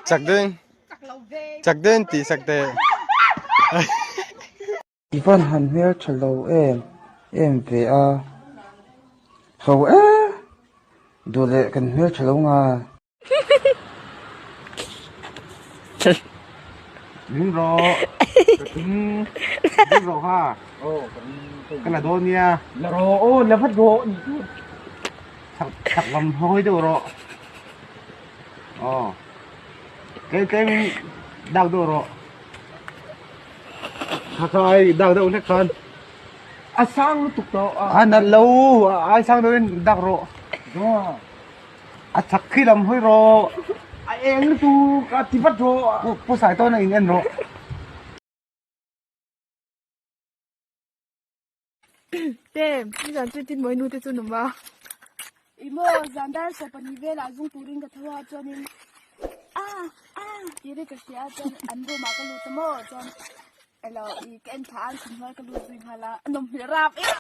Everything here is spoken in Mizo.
Chak deuhin chak deuhin tih sak teh. I van han hmel tha lo em em ve a, ho e duh leh kan hmel tha lo nga. Ding rawh ka thing ding rawh kha ka la dawn nia la rawh aw la vat rawh ni chu chak chak lam hawi deuh rawh aw tlem tlem in dak deuh rawh kha kha ai dak deuh hlek khan a sang lutuk tawh a a nalh lo ai sang deuh in dak rawh A chak khi lam hawi rawh. A eng lutuk a ti vat rawh. Pu pu sai tawn a in en rawh. Te, ni zan chu tin mawi nu te chu num a. I maw zan dar 12 velah zung turin ka tho a chuanin a a tih ri ka hria a chuan an room ah ka lut a maw chuan elo i ka en thla a an chhun hnuai ka lut zui nghal a a nawm hmel rap em.